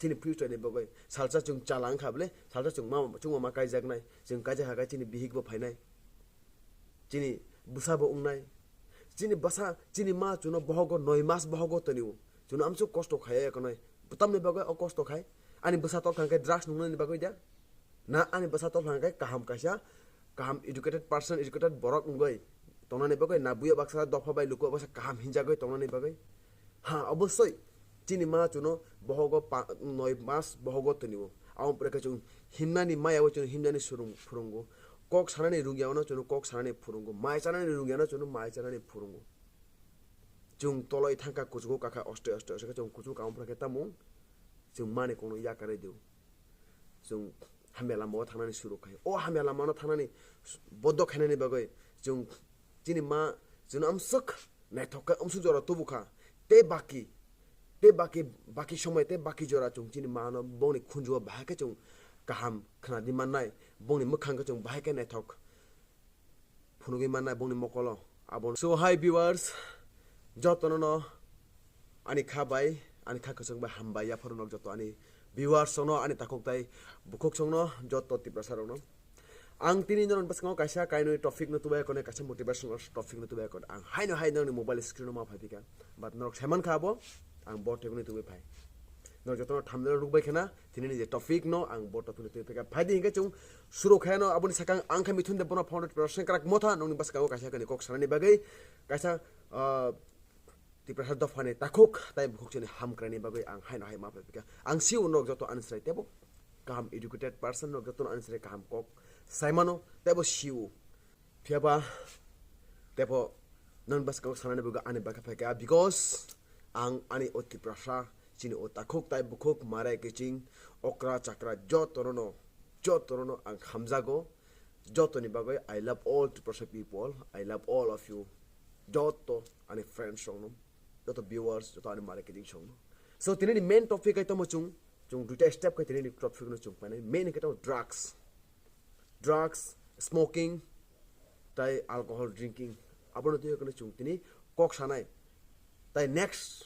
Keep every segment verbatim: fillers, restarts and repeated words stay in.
Chini future ni bagwi salsa chwng chala wngkha bwle, salsa chwng ma, chwng ma kaijaknai, chwng kaijak kha khe chini bihik bo phainai, chini bwsa bo wngnai, chini bwsa, chini ma chwngno bohogo noi mas bohogo tonio, chwngno amsuk kosto khaiya ekonoi, tamni bagwi o kosto khai, ani bwsa tok thang khe drugs nungnani bagwi da, na ani bwsa tok thang khe kaham kaisa, kaham educated person, educated borok wngwi tongnani bagwi, na buya baksa dopha bai luku baksa kaham hinjagwi tongnani bagwi. Ha, obosoi, chini ma chwngno bohogo pa-, noi mas bohogo tonio. Amo pore khe chwng himnani maya o chwngno himnani surung-, phurungo. Kok sanani rungya ono chwngno kok sanani phurungo. Mai chanani rungya ono chwngno mai chanani phurungo. Chwng toloi thangkha kuchugo kakha oste oste oste khe chwng kuchugo kamo pore khe tamo chwng mani kokno yakarwi dio. Chwng hamya lama o thangnani suru khai. O hamya lama no thangnani bodo khainani bagwi chwng chini ma chwngno amswk naithok khe amswk jora tubu kha. Tei baki, tei baki, baki somoi tei baki jora chwng chini ma no bongni khunju o bahai khe chwng kaham khna di mannai, bongni mwkhang khe chwng bahai khe naithok phunugwi mannai bongni mokolo. Abo so hi viewers, jotono no ani kha bai, ani kha kwchwng bai hambai yaphuru nok joto ani viewers songno, ani takhuk tai bukhuk songno, joto Tiprasa rokno. Ang tini norok bwskango kaisa kainwi topic no tubai kone, kaisa motivational topic no tubai kone. Ang haino hai norokni mobile screen o ma phai phika, but norok saiman kha abo, ang bo topic no tubai phai. Norok jotono thamdelo rukbai khana, tini ni je topic no ang bo topic no tubai phika. Phai di hinkhe chwng suru khaino aboni sakang ang kha Mithun Deb bono founder Tiprasa sengkrak motha nokni bwskango kaisa kani kok sanani bagwi kaisa, ah, Tiprasa dophani takhuk tai bukhuk chini hamkraini bagwi ang haino hai ma phai phika. Ang si uno joto ani srai tebo kaham educated person no joto ani srai kaham kok saimano tebo si u. Phiya ba tebo non bwskango sanani bagwi ani bagwi phai kha because ang ani o Tiprasa chini o takhuk tai bukhuk marai kiching okra chakra joto no, joto no ang hamjago. Jotoni bagwi I love all Tiprasa people, I love all of you. Joto ani friends rokno, joto viewers, joto ani mare kiting songno. So tini ni main topic ai tamo chwng, chwng duita step khai tini ni topic no chwng painai. Main khe tamo drugs, drugs, smoking, tai alcohol drinking. Abono twi khe chwng tini kok sanai. Tai next,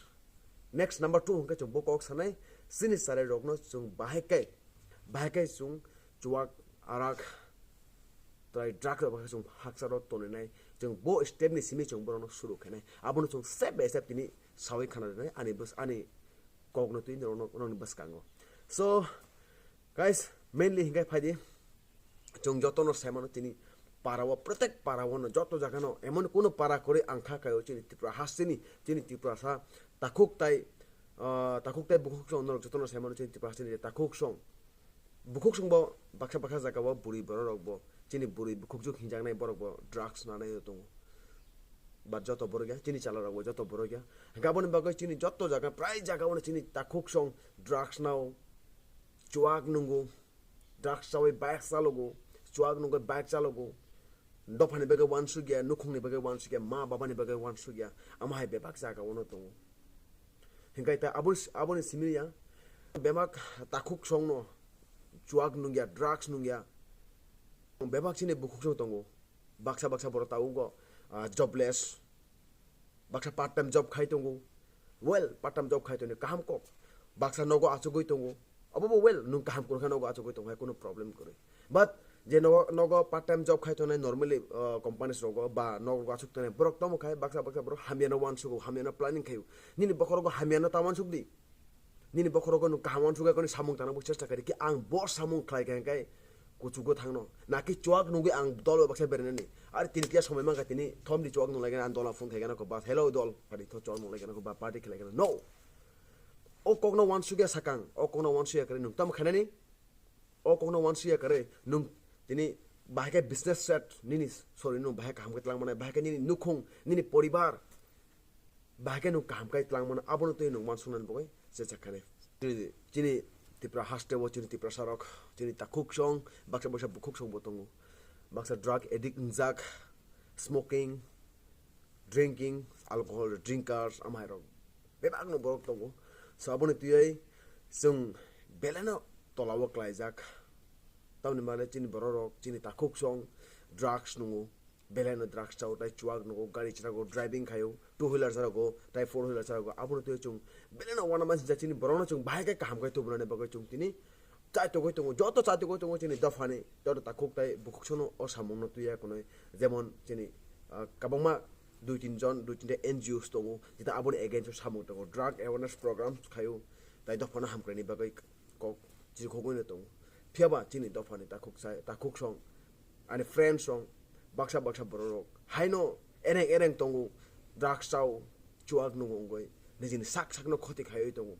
next number two hwnkhe chwng bo kok sanai. Chini chwrai rokno chwng bahai kai, bahai kai chwng chuak, arak, tai drug rok bahai chwng hakcha rok toninai. Chwng bo step ni simi chwng borokno suru khainai. Abono chwng step by step tini sawi khana rinai ani bws-, ani kokno twi norokno, norokni bwskango. So, guys, mainly hinkhe phaidi, chwng jotono saimano chini para o, protek para o no, joto jaga no, emon kuno para kwrwi ang kha kaio chini Tripura hasteni, chini Tripura sa takhuk tai, ah, takhuk tai bukhuk song norok jotono saimano chini Tripura hasteni takhuk song. Bukhuk song bo baksa baksa jaga o bwrwi borok rok bo, chini bwrwi bukhukjwk hinjaknai borok bo drugs nanai tongo. But joto borok ya, chini chwla rok bo joto borok ya. Hinkhe aboni bagwi chini joto jaga, prai jaga o no chini takhuk song drugs nao, chuak nungo, drugs chawi bike chalogo, chuak nungo bike chalogo, dophani bagwi uansukya, nukhungni bagwi uansukya, ma babani bagwi uansukya, amo hai bebak jaga o no tongo. Hinkhe ta aboni, aboni simi ya, bebak takhuk songno chuak nungya, drugs nungya, bebak chini bukhuk song tongo. Baksa baksa borok tabukbo, ah, jobless, baksa part time job khai tongo. Well, part time job khai tongo, kaham kok. Baksa nogo achugwi tongo. Obo bo well, nwng kaham kwrwngkha nogo achugwi tongo, hai kuno problem kwrwi. But je nogo, nogo part time job khai tongnai normally, ah, companies rogo ba nogo achuk tongnai borok tamo khai baksa baksa borok hamyano uansugo, hamyano planning khaio. Nini bokhorogo hamyano ta uansuk di. Nini bokhorogo nwng kaham uansugwi koni samung tangna bo chesta khaidi khe ang bo samung khlai kha hwnkhe kuchugo thangno. Naki chuak nugwi ang dol bai baksa berenani. Ari tini kiya somoi mankha tini thomdi chuak nunglaigana ang dol phone khaigana ko bas. Hello dol, pari tho chuak nunglaigana ko ba party khlaigana. No. O kokno uansugya sakang, o kokno uansugya kare nwng tamo khainani? O kokno uansugya kare nwng tini bahai khe business set nini, sorry, nwng bahai kaham khe twlang manai, bahai khe nini nukhung, nini poribar. Bahai khe nwng kaham khai twlang mano, abono twi nwng uansuknani bagwi chesta khainai. Chini, chini Tripura haste o chini Tiprasa rok, chini takhuk song, baksa baksa bukhuk song bo tongo. Baksa drug addict wngjak, smoking, drinking, alcohol drinkers, amhai rok bebak no borok tongo. So aboni twiwi chwng belai no tola o klaijak. Tamoni bagwi chini borok rok, chini takhuk song drugs nungo. Belai no drugs chao, tai chuak nugo, gari chwrago, driving khaio, two wheeler sa rok o, tai four wheeler sa rok o, abo no twi chwng belai no uanama sijak chini borok no chwng bahai khe kaham khe tubunani bagwi chwng tini chai togwi tongo, joto chai togwi tongo chini dophani joto takhuk tai bukhuk sono o samung no twiya kunui, jemon chini, ah, kwbangma dui tin jon, dui tinta N G Os tongo, jeta aboni against o samung tongo, drug awareness programs khaio, tai dophano hamkraini bagwi kok chirikhogwi no tongo. Phiyaba chini dophani takhuk sai, takhuk song, ani friends song, baksa baksa borok rok haino ereng ereng tongo, drugs chao, chuak nungo wngwi nijini sak sakno khoti khaiwi tongo.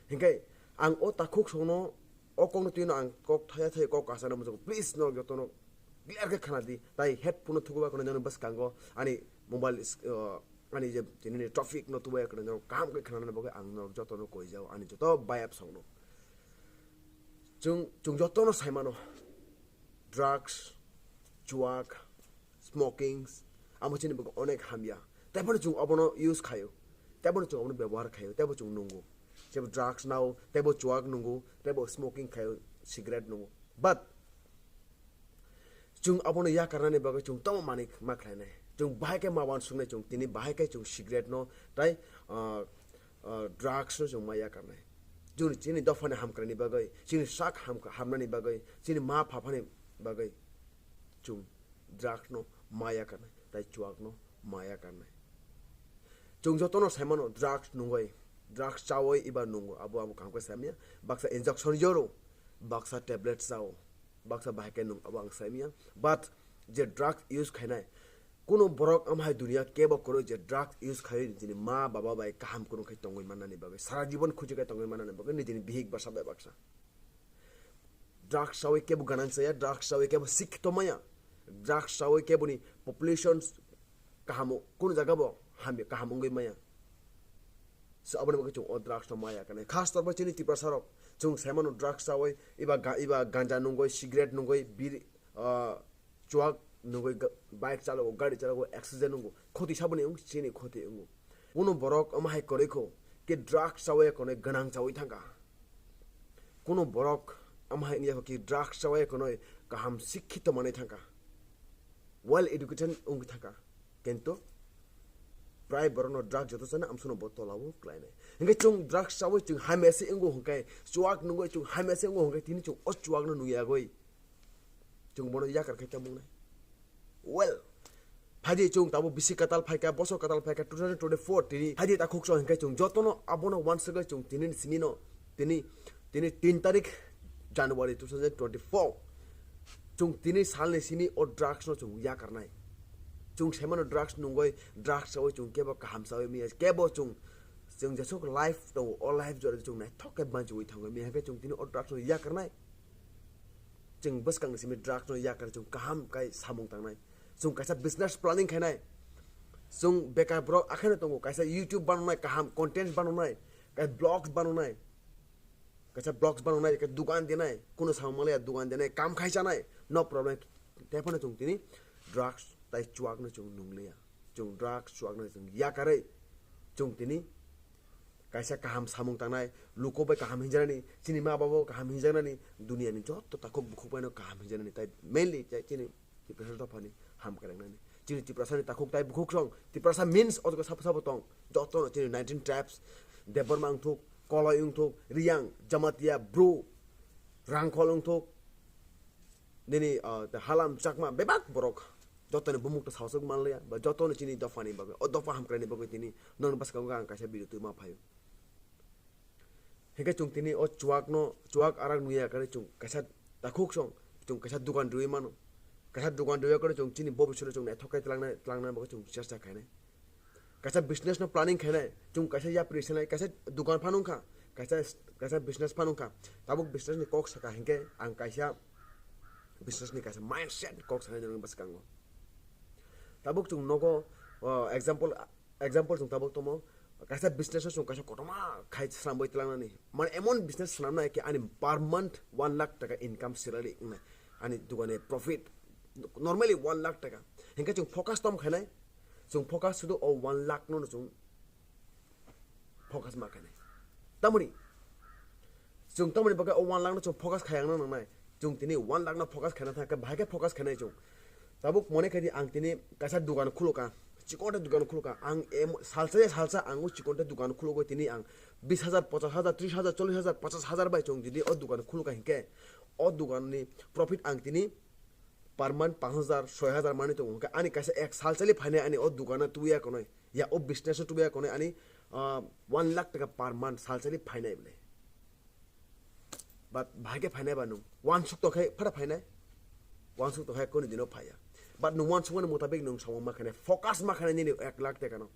Hinkhe ang o takhuk songno o kokno twino ang kok thaya thaya kok kasana muchungo, please norok jotono clear khe khana di, tai headphone no thukuba kono nini bwskango ani mobile is-, uh, ani je tini traffic no tubai kono norok kaham khe khanana bagwi ang norok jotono koi jao ani joto bayap songno. Chwng, chwng jotono saimano drugs, chuak, smokings, amo chini bagwi onek hamya. Teibo chwng obono use khaio, teibo chwng obono bebohar khaio, teibo chwng nungo. Teibo drugs nao, teibo chuak nungo, teibo smoking khaio, cigarette nungo. But chwng abono yakarnani bagwi chwng tamo manwi ma khlainai. Chwng bahai khe ma uansuknai chwng tini bahai khe chwng cigarette no tai, ah, ah, drugs no chwng ma yakarnai. Chwng chini dophani hamkraini bagwi, chini sak hamkra-, hamnani bagwi, chini ma phapani bagwi chwng drugs no ma yakarnai, tai chuak no ma yakarnai. Chwng jotono saimano drugs nungwi, drugs chawi eba nungo, abo abo kaham khe saimanya. Baksa injection yoro, baksa tablet chao, baksa bahai khe nung, abo ang saimanya. But je drugs use khainai, kuno borok amhai dunia kebo kwrwi je drugs use khaiwi nijini ma baba bai kaham kwrwng khai tongwi mannani bagwi, sara jibon khuchi khai tongwi mannani bagwi, nijini bihik bwsa bai baksa. Drugs chawi kebo ganang chaya, drugs chawi kebo sikhito maya, drugs chawi keboni population kahamo, kunu jaga bo hamya, kaham wngwi maya. So, aboni bagwi chwng o drugs no maya kanai. Khas tor bai chini Tiprasa rok, chwng saimano drugs chawi, iba ga-, iba ganja nungwi, cigarette nungwi, biri, ah, chuak nungwi ga-, bike chalogo, gari chalogo, accident nungo, khoti saboni wng, chini khoti wngo. Kuno borok omo hai kwrwi kho, ke drugs chawi kono ganang chawi thangkha. Kuno borok omo hai wngya kho ki drugs chawi kono kaham sikhito manwi thangkha, well educated wngwi thangkha, kintu prai borokno drugs joto chana amsono bo tolao klainai. Hinkhe chwng drugs chawi chwng hamya se wngo hinkhe, chuak nungwi chwng hamya se wngo hinkhe, tini chwng o chuakno nungyagwi chwng bono yakar khai tongmung nai. Well, phaidi chwng tabuk bisi kwtal phaikha, bosor kwtal phaikha, two thousand twenty-four tini phaidi takhuk song hinkhe chwng jotono abono uansugwi chwng tini ni simi no, tini, tini tin tarik January two thousand twenty-four. Chwng tini salni simi o drugs no chwng yakarnai. Chwng saimano drugs nungwi, drugs chawi chwng kebo kaham chawi miya, kebo chwng, chwng jesuk life tongo, o life jora chwng naithok khe banchiwi thangwi miya, hinkhe chwng tini o drugs no yakarnai. Chwng bwskangni simi drugs no yakar chwng kaham kai samung tangnai. Chwng kaisa business planning khainai. Chwng bekar borok akheno tongo, kaisa YouTube banonai, kaham content banonai, kai vlogs banonai. Kaisa vlogs banonai, kai dugan denai, kuno samung manliya dugan denai, kam khai chanai, no problem. Tei phano chwng tini drugs tai chuak no chwng nungliya. Chwng drugs chuak no chwng yakarwi chwng tini kaisa kaham samung tangnai, luko bai kaham hinjaknani, chini ma babo kaham hinjaknani, duniani joto takhuk bukhuk baino kaham hinjaknani, tai mainly tai chini Tiprasa dophani ham kailangnani. Chini Tiprasani takhuk tai bukhuk song, Tiprasa means o jaga sabo sabo tong, jotono chini nineteen tribes, Debbarma wngthuk, Koloi wngthuk, Riyang, Jamatia, Bru, Rangkhol wngthuk, nini, ah, Halam, Chakma, bebak borok, jotoni bumukto sausuk manliya, ba jotoni chini dophani bagwi, o dopha hamkraini bagwi tini nokni bwskango ang kaisa video twi ma phaio. Hinkhe chwng tini o chuak no, chuak arak nuya kare chwng kaisa takhuk song, chwng kaisa dugan rwi mano. Kaisa dugan rwi kare chwng chini bobiswt chwng naithok khe twlangnai, twlangnai bagwi chwng chesta khainai. Kaisa business no planning khainai, chwng kaisa yapri sanai, kaisa dugan phano wngkha, kaisa, kaisa business phano wngkha. Tabuk business ni kok saka hinkhe ang kaisa business ni kaisa mindset ni kok sanai nini bwskango. Tabuk chwng nogo, o, example, example chwng tabuk tomo, kaisa business o chwng kaisa kotorma khai swnamwi twlangnani. Mane emon business swnamnai khe ani per month one lakh taka income salary wngnai. Ani dugani profit normally one lakh taka. Hinkhe chwng focus tom khainai, chwng focus sudu o one lakh no chwng focus ma khainai. Tamoni chwng tamoni bagwi o one lakh no chwng focus khayang no nangnai. Chwng tini one lakh no focus khaina thangkhe bahai khe focus khainai chwng. Tabuk mone khaidi ang tini kaisa dugan khulukha. chikonte dukan khulukha. Ang em-, salsa ya salsa ang o chikonte dukan khulugwi tini ang bis hajar, pochas hajar, tris hajar, chollis hajar, pochas hajar bai chwng jodi o dukan khulukha hinkhe, o dukanni profit ang tini per month panch hajar, soi hajar manwi tongo. Hinkhe ani kaisa ek salsali phainai ani o dukano tubuya konoi, ya o business-o tubuya konoi ani, ah, one lakh taka per month salsali phainai bole. But bahai khe phainai ba nwng uansuk tongkhe phara phainai. Uansuk tongkhe kunu dino phaiya. But nwng uansukmani mutabik nwng samung ma khainai, focus ma khainai nini ek lakh taka no.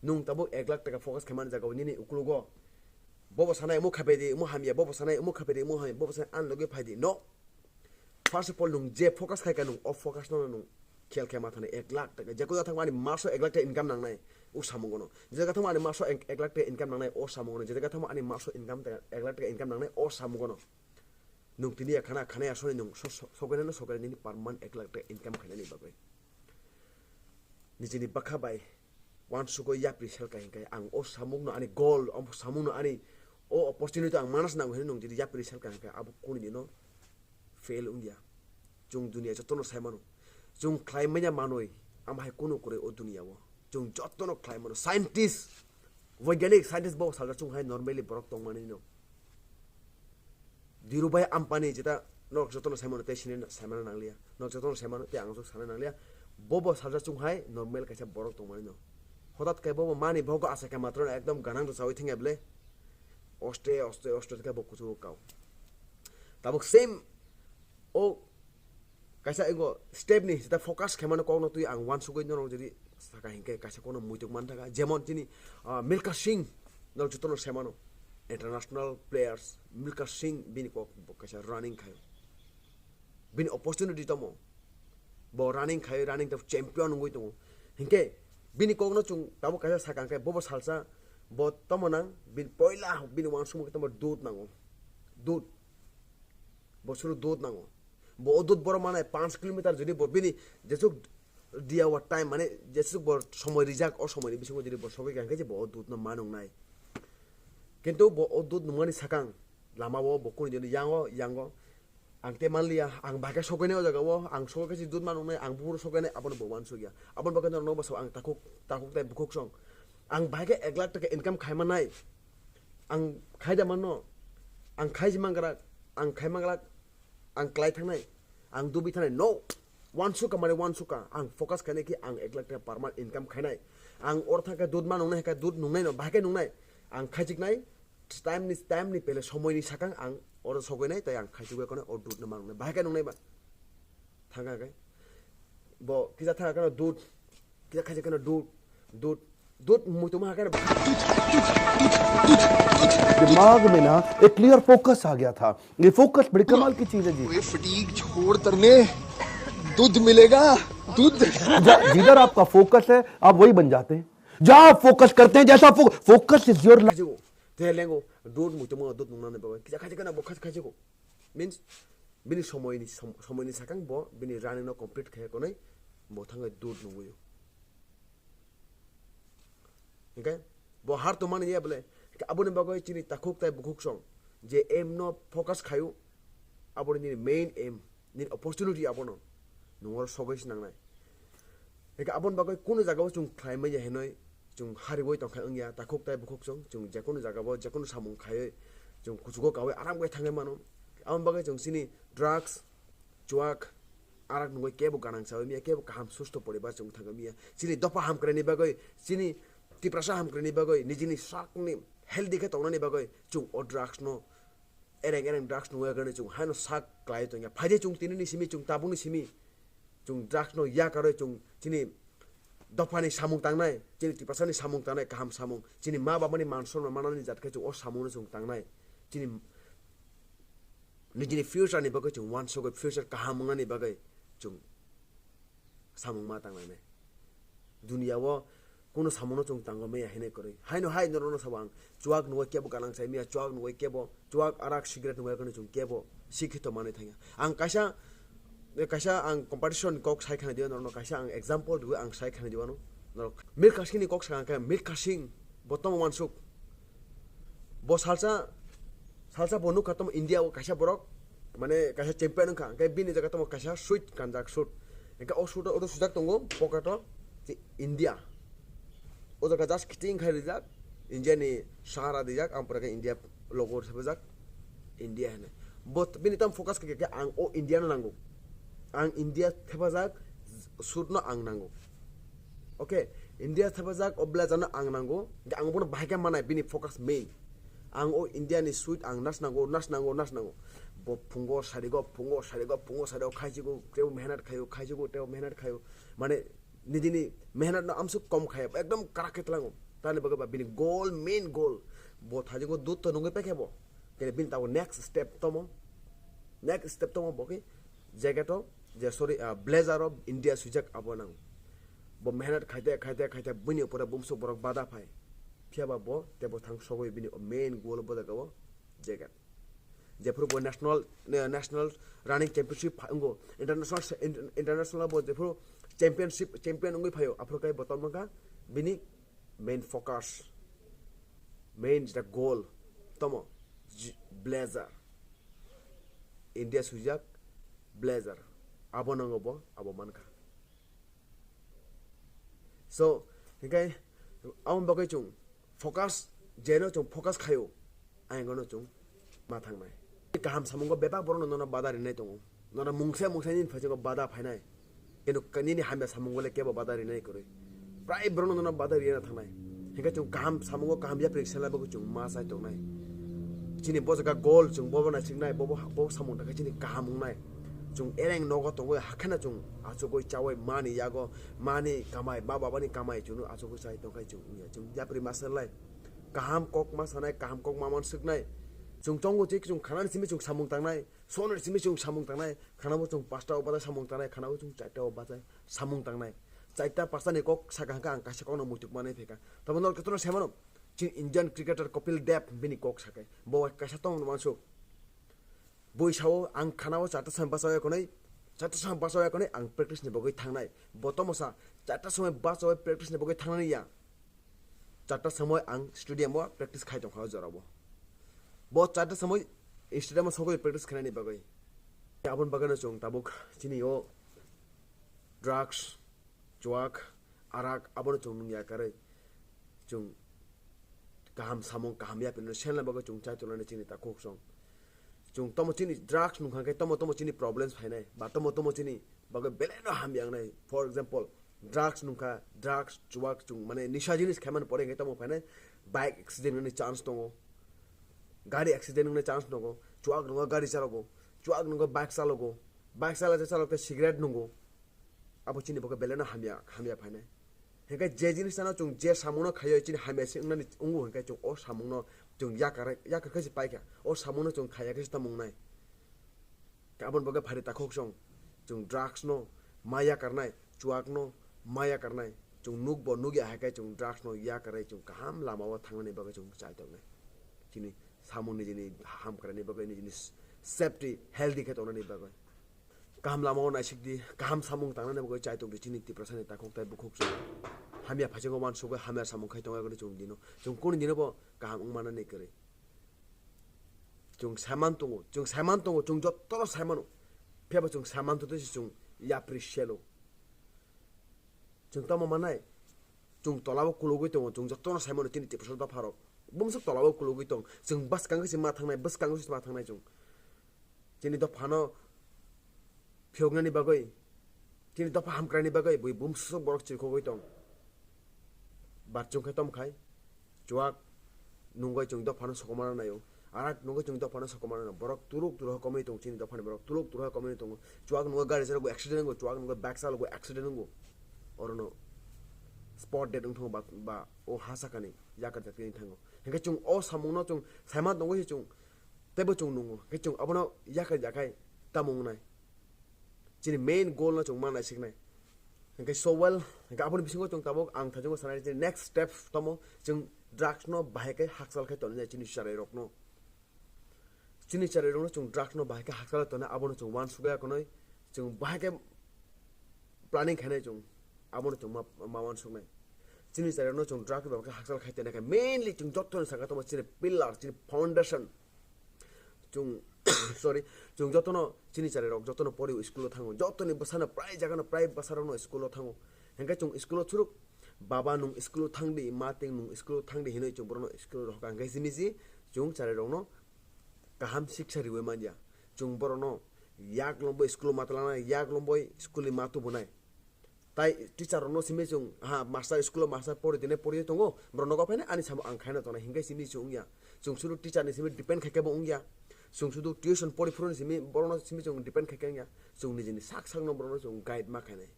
Nwng tabuk ek lakh taka focus khaimani jagao nini ukulugo. Bobo sanai omo khapai di, omo hamya, bobo sanai omo khapai di, omo hamya, bobo sanai ani logi phai di. No. First of all, nwng je focus khai kha, nwng o focus no nwng khel khe ma thani ek lakh taka. Je koda thangma ani maso ek lakh taka income nangnai, o samungo no. Je jaga thangma ani maso ek, ek lakh taka income nangnai, o samungo no. Je jaga thangma ani maso income taka, ek lakh taka income nangnai, o samungo no. Nwng tini ya khana, khana ya soni nwng so, so, sokene no sokene nini per month ek lakh taka income khainani bagwi. Nijini bwkha bai uansukgo yapri selka hinkhe ang o samungno ani goal, o samungno ani o opportunity ang manas nango hinwi nwng jodi yapri selka hinkhe abo kuni dino fail wngya. Chwng duniya jotono sai mano. Chwng khlai manya manwi ama hai kunu kwrwi o duniya o. Chwng jotono khlai mano. Scientist, boigyanik scientist bo salsa chwng hai normally borok tongmani no. Dhirubhai Ambani jeta nok jotono sai mano tei sini sai mano nangliya. Nok jotono sai mano tei ang sok sana nangliya. Bobo salsa chwng hai normal kaisa borok tongmani no. Hotat khe bobo mani bogo asa khe matro ekdom ganang rwchawi thangya bwle. Oste, oste, oste khe bo kuchugo kao. Tabuk same o kaisa ego step ni jeta focus khe mano kokno twi ang uansugwi norok jodi saka hinkhe kaisa kokno muitok man thaka. Jemon chini, ah, Milkha Singh norok jotono sai mano. International players Milkha Singh bini kok bo kaisa running khayo. Bini opportunity tamo. Bo running khai, running ta champion wngwi tongo. Hinkhe bini kokno chwng tabuk kaisa sakang khe bobo salsa bo tamo nang bini poila bini uansukmung khe tamo dud nango. Dud. Bo suru dud nango. Bo o dud borok manai panch kilometer jodi bo bini jesuk dia wa time mane jesuk bo somoi rijak o somoi ni bisingo jodi bo sogwi kha hinkhe je bo o dud no manung nai. Kintu bo o dud nungmani sakang lama o bo kuni jodi yango yango Ang te manliya, ang bahai khe sokgwi nai o jaga o, ang sokgwi khe se dud ma nung nai, ang buphuru sokgwi nai, abono bo uansukya. Aboni bagwi norok bwsao ang takhuk, takhuk tai bukhuk song. Ang bahai khe ek lakh taka income khai mannai. Ang khai da manno. Ang khai si mangwrak, ang khai mangwrak, ang klai thangnai, ang dubui thangnai. No, uansukha mane uansukha. Ang focus khainai khe ang ek lakh taka per month income khainai. Ang oro thang khe dud ma nung nai, hai khe dud nung nai no, bahai khe nung nai. Ang khaijik nai, time ni, time ni pele somoi ni sakang ang oro sogwi nai, tai ang khaijak bai kono o dud no manung nai. Bahai khe nung nai ba. Thang kha khe. Bo kisa thang khe no dud. Kisa khaijak khe no dud. Dud. Dud mui tuma khe no. दिमाग में ना एक clear focus आ गया था। ये फोकस बड़ी कमाल की चीज है जी। ये फटीग छोड़ तरने दूध मिलेगा, दूध। जा-, जिधर आपका फोकस है, आप वही बन जाते हैं। जहाँ आप फोकस करते हैं, जैसा फो-, focus is your life। Khaijak o. Te lengo, dud mui tuma dud nung nani bagwi. Kisa khaijak khe no bo khai-, khaijak o. Means, bini somoi ni, som-, somoi ni sakang bo bini running no complete khai konai, bo thangwi dud nungwi o. Hinkhe bo har tongmani ya bole, hinkhe aboni bagwi chini takhuk tai bukhuk song je aim no focus khaio, aboni nini main aim, nini opportunity abono nwng oro sogwi se nangnai. Hinkhe aboni bagwi kunu jagao chwng khlai manya hinwi chwng hariwi tongkha wngya, takhuk tai bukhuk chwng, chwng jekunu jagao jekunu samung khaiwi chwng kuchugo kawi aram khe thangwi mano. Aboni bagwi chwng chini drugs, chuak, arak nungwi kebo ganang chawi miya, kebo kaham susto poribar chwng thangwi miya. Chini dopha hamkraini bagwi, chini Tiprasa hamkraini bagwi, nijini sakni healthy khe tongnani bagwi chwng o drugs no ereng ereng drugs nungwi kwrwini chwng haino sak klai tongya. Phaidi chwng tinini simi, chwng tabukni simi, chwng drugs no yakarwi chwng chini dophani samung tangnai, chini Tiprasani samung tangnai, kaham samung, chini ma babani man sonman manani jat khe chwng o samungno chwng tangnai. Chini nijini future ni bagwi chwng uansugwi, future kaham wngnani bagwi chwng samung ma tanglainai. Duniya o kunu samungno chwng tangwi maya hinwi kwrwi. Haino hai norokno sabo ang chuak nungwi kebo ganang chai maya, chuak nungwi kebo, chuak arak cigarette nungwi kwrwini chwng kebo sikhito manwi thangya. Ang kaisa, kaisa ang competition ni kok sai khana diyo norokno, kaisa ang example riwi ang sai khana diyo ano. Norok Milkha Singh ni kok sakha khe Milkha Singh bo tamo uansuk. Bo salsa, salsa bo nukha tamo India o kaisa borok, mane kaisa champion wngkha, hwnkhe bini jaga tamo kaisa suit kanjak, suit. Hwnkhe o suit o oro sujak tongo pocket o, India. O jaga just kiting khai rijak, India ni sahara dijak, ang pore khe India logo thepajak, India hene. But bini tam focus khe, khe ang o India no nango. Ang India thepajak suit no ang nango. Okay, India thepajak o blazer no ang nango. Ang bono bahai khe manai, bini focus main. Ang o India ni suit ang nas nango, nas nango, nas nango. Bo phungo sarigo, phungo sarigo, phungo sarigo, khaijigo, tebo mehnat khayo, khaijigo, tebo mehnat khayo. Mane nijini mehnat no amsuk kom khaya, ekdom karak khe tlango. Tani bagwi ba bini goal, main goal. Bo thajigo dut to nungwi paikhe bo. Kene bini tabo next step tomo. Next step tomo bo khe jacket o, je sorry, ah, blazer o India swijak abo nang. Bo mehnat khaite, khaite, khaite bini upore bumsuk borok bada phai. Phiya ba bo tebo thang sogwi bini main goal bo jaga o jacket. Jephuru bo national, eh, national running championship pha-, wngo, international se-, inter-, international bo jephuru championship, champion wngwi phaio, aphuru khe bo tamo kha bini main focus, main jeta goal tomo, j-, blazer, India swijak blazer, abo nango bo, abo mankha. So, hinkhe aboni bagwi chwng focus, jeno chwng focus khaio, ayangno chwng ma thangnai. Kaham samungo bebak borokno nono bada rinai tongo. Nono mungsa mungsa nini phaisingko bada phainai. Kintu ka-, nini hamya samungo le kebo bada rinai kwrwi. Prai borokno nono bada rina thangnai. Hinkhe chwng kaham samungo kaham yapri selai bagwi chwng ma chai tongnai. Chini bo jaga goal chwng bobo naisiknai, bobo, bobo samung dakhe chini kaham wngnai. Chwng ereng nogo tongwi hakheno chwng achugwi chaui mani yago, mani kamai, ma babani kamai chwngno achugwi chai tongkhai chwng wngya. Chwng yapri ma selai. Kaham kok ma sanai, kaham kok ma man swknai. Chwng tongo twi chwng khanani simi chwng samung tangnai, sonani simi chwng samung tangnai, khanabo chwng pasta o bachai samung tangnai, khanabo chwng charta o bachai samung tangnai. Charta pastani kok saka hwnkhe ang kaisa kokno muituk manwi phaikha. Tamo norok jotono sai mano, chini Indian cricketer Kapil Dev bini kok sakai. Bo kaisa tong mansuk. Bui sao ang khanao charta samung bachai konwi, charta samung bachai konwi ang practice ni bagwi thangnai. Bo tomo sa charta samung bachai practice ni bagwi thangnani ya. Charta samung ang stadium o practice khai tongkha o jorao. Bo charta samung stadium o sogwi practice khainani bagwi. Aboni bagwino chwng tabuk chini o drugs, chuak, arak, abono chwng nung ya karwi. Chwng kaham samung, kaham yapri no selna bagwi chwng chai tongnani chini takhuk song. Chwng tomo chini drugs nungkha khe tomo tomo chini problems phainai, ba tomo tomo chini bagwi belai no hamya wngnai. For example, drugs nungkha, drugs, chuak chwng mane nisa jinis khaimani pore hwnkhe tomo phainai, bike accident wngni chance tongo, gari accident wngni chance tongo, chuak nungo gari chalogo, chuak nungo bike chalogo, bike chalokte chalokte cigarette nungo. Abo chini bagwi belai no hamya, hamya phainai. Hinkhe je jinis ano chwng je samungno khaiyo chini hamya se wngnani wngo hinkhe chwng o samungno chwng yakar, yakar khe se paikha. O samungno chwng khaiya khe se tamo wngnai. Aboni bagwi phari takhuk song chwng drugs no ma yakarnai, chuak no ma yakarnai. Chwng nukbo nukya hai khe chwng drugs no yakarwi chwng kaham lama o thangnani bagwi chwng chai tongnai. Chini samung nijini hamkraini bagwi nijini safety, healthy khe tongnani bagwi. Kaham lama o naisik di, kaham samung tangnani bagwi chai tong di chini Tiprasa ni takhuk tai bukhuk chwng. Hamya phaising o uansugwi hamya samung khai tongwi chwng dino. Chwng kunu dino bo kaham wng manani kwrwi. Chwng saiman tongo, chwng saiman tongo, chwng jotono saimano. Phiya bo chwng saiman tongtwi se chwng yapri selo. Chwng tamo manai? Chwng tolao kulugwi tongo, chwng jotono saimano chini Tiprasa dopharok. Bumswk tolao kulugwi tong, chwng bwskangwi se ma thangnai, bwskangwi se ma thangnai chwng. Chini dophano phiyoknani bagwi, chini dopha hamkraini bagwi bui bumswk borok chirikhogwi tong. Bar chwng khe tom khai, chuak nungwi chwng dophano sokomorna naio. Arak nungwi chwng dophano sokomorna naio. Borok turuk turuha komwi tong chini dophani borok, turuk turuha komwi tongo. Chuak nungwi gari chalogo accident wngo, chuak nungwi bike chalogo accident wngo. Orono spot dead wng thango ba, ba o ha sakani yakar jakti wng thango. Hinkhe chwng o samungno chwng saima tongwi se chwng teibo chwng nungo. Hinkhe chwng abono yakar jakhai tamo wngnai. Chini main goal no chwng ma naisiknai. Hinkhe so well, hinkhe aboni bisingo chwng tabuk ang thajungo sanai chini next step tamo chwng drugs no bahai khe hakchal khe tonwi chini chwrai rokno. Chini chwrai rokno chwng drugs no bahai khe hakchal tonwi abono chwng uansukya konwi chwng bahai khe planning khainai chwng abono chwng ma, ma uansuknai. Chini chwrai rokno chwng drugs no bahai khe hakchal khai tonwi khe mainly chwng joto ni saka tamo chini pillar, chini foundation. Chwng, sorry, chwng jotono chini chwrai rok jotono pori school o thango, jotoni bwsano prai jagano prai bwsa rokno school o thango. Hingke chwng school o churuk, "Baba, nwng school o thang di, ma, tei nwng school o thang di," hinwi chwng borokno school o rohor kha. Hingke simi si chwng chwrairokno kaham siksa riwi manya. Chwng borokno yak lombo school o ma twlangnai, yak lombo school ni ma tubunai. Tai teacher rokno simi chwng, ha, master school o master pori tini pori tongo, borok nogo phainai ani samung ang khaina tongnai, hingke simi chwng wngya. Chwng sudu teacher ni simi depend khaikhe bo wngya. Chwng sudu tuition pori phuru ni simi borokno simi chwng depend khaikhe wngya. Chwng nijini sak sakno borokno chwng guide ma khainai.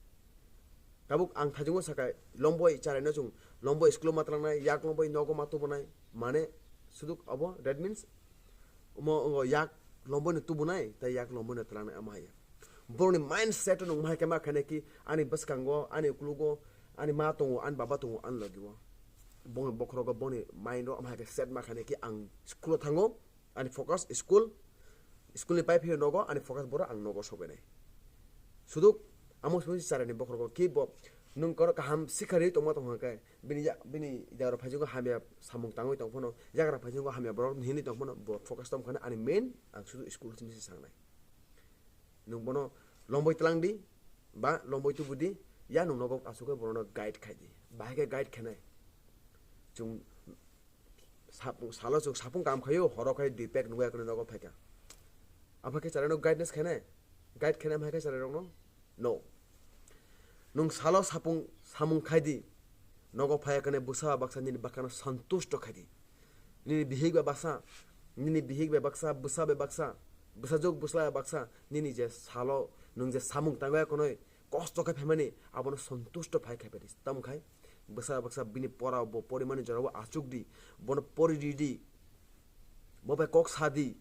Tabuk ang thajingo sakha, lomboi chwraino chwng lomboi school o ma twlangnai, yak lomboi nogo ma tubunai, mane sudu abo, that means omo wngo yak lomboi no tubunai tei yak lomboi no twlangnai, omo hai. Borokni mindset o nwng ma hai khe ma khainai ki ani bwskango, ani uklogo, ani ma tongo, ani baba tongo, ani logi o. Bongni bokhorogo bongni mind o omo hai khe set ma khainai ki ang school o thango, ani focus school, school ni pai phiyok nogo, ani focus borok ang nogo sobainai. Suduk amo simi chwraini bokhorogo ki bo nwng koro kaham sikha ri tongma tong khe bini ya-, bini yagra phaisingo hamya samung tangwi tong phano, yagra phaisingo hamya borok hinwi tong phano, bo focus tong phano ani main ang sudu school simi se sangnai. Nwng bono lomboi twlang di, ba lomboi tubu di, ya nwng nogo aswk khe bono guide khai di. Bahai khe guide khainai. Chwng sapung, salo chwng sapung kam khaio, horo khai dui pek nugwi akwni nogo phaikha. Apha khe chwraino guidance khainai, guide khainai, amhai khe chwrairokno? No. Nwng salo sapung samung khai di, nogo phai akwni bwsa baksa nini bakhano santusto khai di. Nini bihik bai baksa, nini bihik bai baksa, bwsa bai baksa, bwsajwk bwsla bai baksa, nini je salo nwng je samung tangwi akwni kosto khe phaimani, abono santusto phai khai phaidi. Tamo khai bwsa baksa bini pora bo porimani jorao achuk di, bono pori ridi, bo bai kok sa di,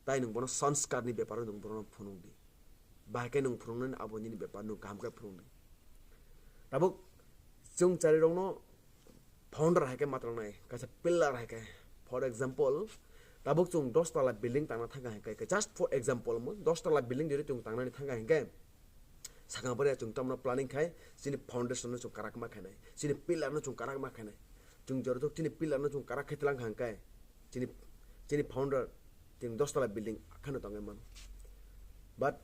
tai nwng bono sanskar ni beparo nwng bono phunuk di. Bahai khe nwng phunuknani abo nini bepar, nwng kaham khe phunuk di. Tabuk chwng chwrairokno founder hai khe ma twlangnai, kaisa pillar hai khe. For example, tabuk chwng dos tala building tangna thangkha hai khe, just for example mo, dos tala building jodi chwng tangnani thangkha hai khe, sakang bwrwi chwng tamno planning khai, chini foundation no chwng karak ma khainai, chini pillar no chwng karak ma khainai. Chwng jorojok chini pillar no chwng karak khai twlang kha hai khe, chini, chini founder, chwng dos tala building kheno tongwi mano. But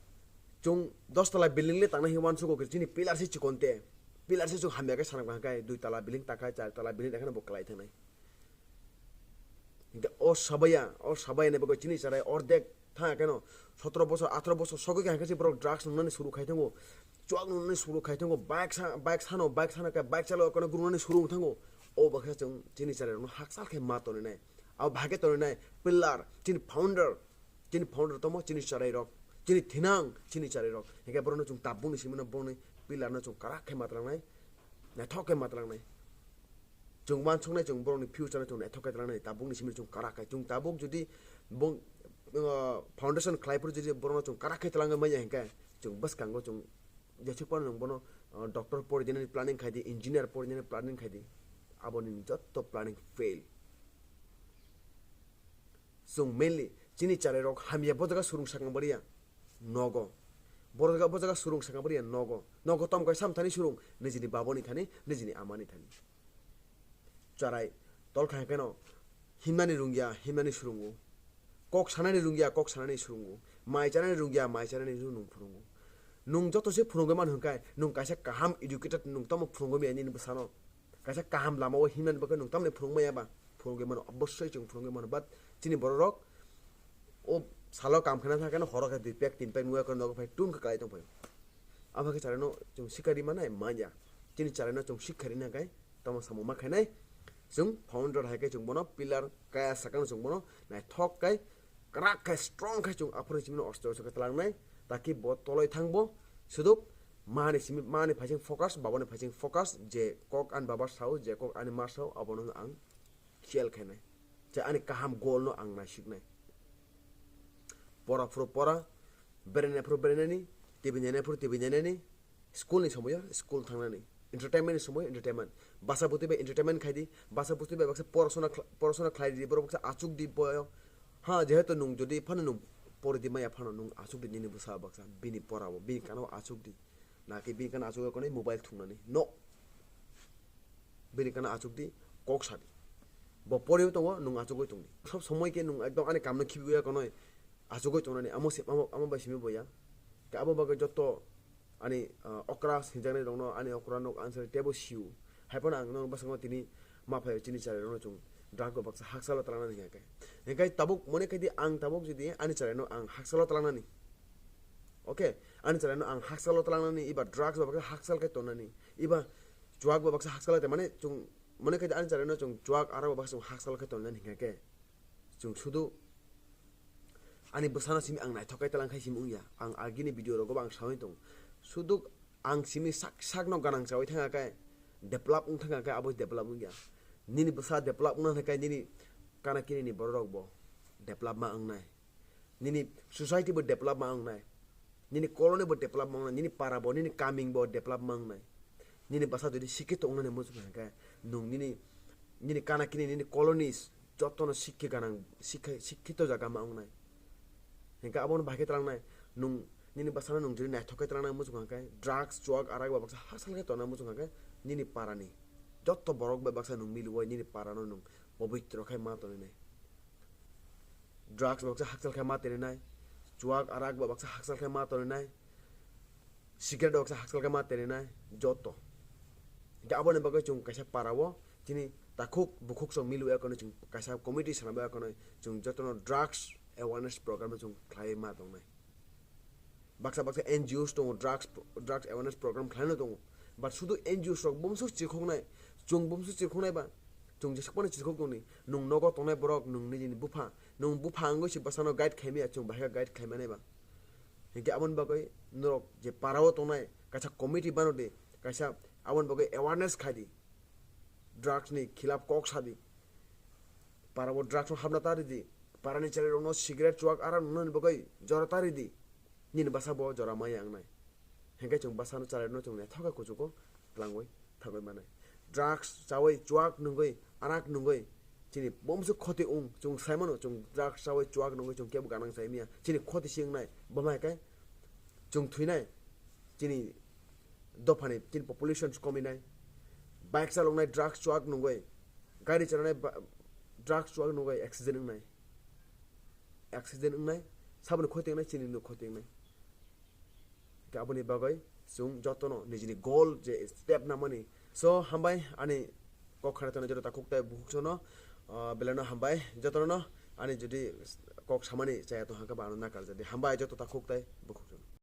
chwng dos tala building le tangna hwnwi uansukgo khe chini pillar se chikon te. Pillar se chwng hamya khe sanakma hwnkhe dui tala building takhai, char tala building takhai no bo kwlai thangnai. Hwnkhe o sabaya, o sabaya ni bagwi chini chwrai ordek thang khe no sotoro bosor, ataro bosor sogwi khe hwnkhe se borok drugs nungnani suru khai thango, chuak nungnani suru khai thango, bike sa, bike sano, bike sano khe bike chalok khe no gurungnani suru wng thango. O baksa chwng chini chwrai rokno hakchal khe ma toninai. Abo bahai khe toninai pillar, chini founder, chini founder tongmo chini chwrai rok, chini thinang chini chwrai rok. Hingke borokno chwng tabukni simi no borokni pillar no chwng karak khe ma twlangnai, naithok khe ma twlangnai. Chwng uansuknai chwng borokni future no chwng naithok khe twlangnai, tabukni simi chwng karak khe. Chwng tabuk jodi bong, uh, foundation khlai phuru jodi borokno chwng karak khe twlangwi manya hingke chwng bwskango chwng jesuk phano nwng bono, uh, doctor porinani planning khai di, engineer porinani planning khai di, aboni jotto planning fail. Chwng mainly chini chwrai rok hamya bo jaga surung sakang bariya nogo. Boro jaga, bo jaga surung sakang bariya nogo. Nogo tom kaisa mthani surung, nijini baboni thani, nijini amani thani. Chwrai tol khai keno himnani rungya, himnani surungo. Kok sanani rungya, kok sanani surungo. Mai chanani rungya, mai chanani nung phurungo. Nung joto se phurungwi man hwnkai, nung kaisa kaham educated nung tamo phurungwi maya nini bwsano. Kaisa kaham lama o himnani bagwi nwng tamni phwrwngmaya ba phwrwngwi mano, obosoi chwng phwrwngwi mano, but chini borok rok o salo kam khna thang khe no horo khe dui pek tin pek nugwi khe nogo phai tun khe kalai tong phai. Abo khe chwrai no chwng sikari manai manya, chini chwrai no chwng sikari na kai tamo samung ma khainai. Chwng founder hai khe chwng bono pillar kaya sakano chwng bono naithok kai kwrak khe strong khe chwng aphuru chimino osto osto khe twlangnai, taki bo toloi thangbo suduk mani simi mani phaising focus, baboni phaising focus, je kok ani baba sao, je kok ani ma sao, abono ang share khainai, je ani kaham goal no ang naisiknai. Pora phuru pora, berene phuru berenani, T V naina phuru T V nainani, school ni somoyo school thangnani, entertainment ni somoyo entertainment. Basa bwtwi bai entertainment khai di, basa bwtwi bai baksa porasona khla-, porasona khlai di, borok baksa achuk di boyo. Ha, jehetu nwng jodi phano nwng pori di maya phano nwng achuk di nini bwsa baksa, bini pora o, bini kana o achuk di. Naki bini kana achuk ya konwi mobile thungnani. No. Bini kana achuk di, kok sa di. Bo poriwi tongo, nwng achugwi tong di. Sob somoi khe nwng ekdom ani kamno khibiwi ya konwi achugwi tongnani. Amo se, amo, amo bai simi boya. Khe abo bagwi joto ani, ah, okra sinjaknai rokno ani okra nok ansari tebo siu. Haiphano ang nono bwskango tini ma phaio chini chwrai rokno chwng drug bo baksa hakchalo twlangnani hingkha khe. Hingkhe tabuk mone khaidi ang tabuk jodi ani chwraino ang hakchalo twlangnani. Okay, ani chwraino ang hakchalo twlangnani, iba drugs bo baksa hakchal khe tongnani, iba chuak bo baksa hakchal khe mane chwng mone khaidi ani chwraino chwng chuak aro bo baksa chwng hakchal khe tongnani hingkha khe. Chwng sudu ani bwsano simi ang naithok khe tlang khai simi wngya. Ang agini video rogo bo ang sawi tong. Sudu ang simi sak sakno ganang chawi thanga khe develop wng thanga khe abo develop wngya. Nini bwsa develop wngna hwnka khe nini kana kinini bororok bo develop ma wngnai. Nini society bo develop ma wngnai. Nini colony bo develop ma wngnai. Nini para bo, nini kaming bo develop ma wngnai. Nini bwsa jodi sikhe tongnani muchung hwnka khe nwng nini, nini kana kini, nini colonies jotono sikhe ganang, sikhe, sikhito jaga ma wngnai. Hingke abono bahai khe tlangnai, nwng nini bwsano nwng jodi naithok khe tlangnai muchung hwnka khe, drugs, chuak, arak bai baksa hakchal khe tongna muchung hwnka khe, nini parani joto borok bai baksa nwng miliwai nini parano nwng pobitro khe ma tongwi nai. Drugs bai baksa hakchal khe ma tongwi nai, chuak, arak bai baksa hakchal khe ma tongwi nai. Cigarette rok se hakchal khe ma terinai joto. Hingke aboni bagwi chwng kaisa para-o chini takhuk bukhuk song milu ya kono chwng kaisa committee swnamwi ya kono chwng jotono drugs awareness program no chwng khlaiwi ma tongnai. Baksa baksa N G Os tongo drugs, drugs awareness program khlaino tongo. But sudu N G Os rok bumsuk chikhoknai, chwng bumsuk chikhoknai ba chwng jesuk phano chikhok tongni. Nwng nogo tongnai borok nwng nini bupha, nwng bupha wngwi se bwsano guide khaimaya chwng bahai khe guide khaimanai ba. Hinkhe aboni bagwi norok je para-o tongnai kaisa committee bano di, kaisa aboni bagwi awareness khai di, drugs ni khilaf kok sa di, para-o drugs no hapna ta ridi, para ni chwrai rokno cigarette chuak arak nungnani bagwi jora ta ridi, nini bwsa bo jora maya wngnai. Hinkhe chwng bwsano chwrai rokno chwng naithok khe kuchugo twlangwi thangwi manai. Drugs chawi chuak nungwi arak nungwi chini bomsuk khoti wng, chwng sai mano, chwng drugs chawi chuak nungwi chwng kebo ganang chai manya, chini khoti se wngnai, bo hai khe chwng thwinai, chini dophani chini population kominai, bike chaloknai drugs chuak nungwi, gari chalanai ba-, drugs chuak nungwi accident wngnai, accident wngnai, saboni khoti wngnai, chini no khoti wngnai. Khe aboni bagwi chwng jotono nijini goal je step namani. So, hambai ani kok khana tongnai joto takhuk tai bukhuk sono, ah, belai no hambai jotono ani jodi kok samani chaya tong hangkhe ba ano nakar jadi. Hambai joto takhuk tai bukhuk sono.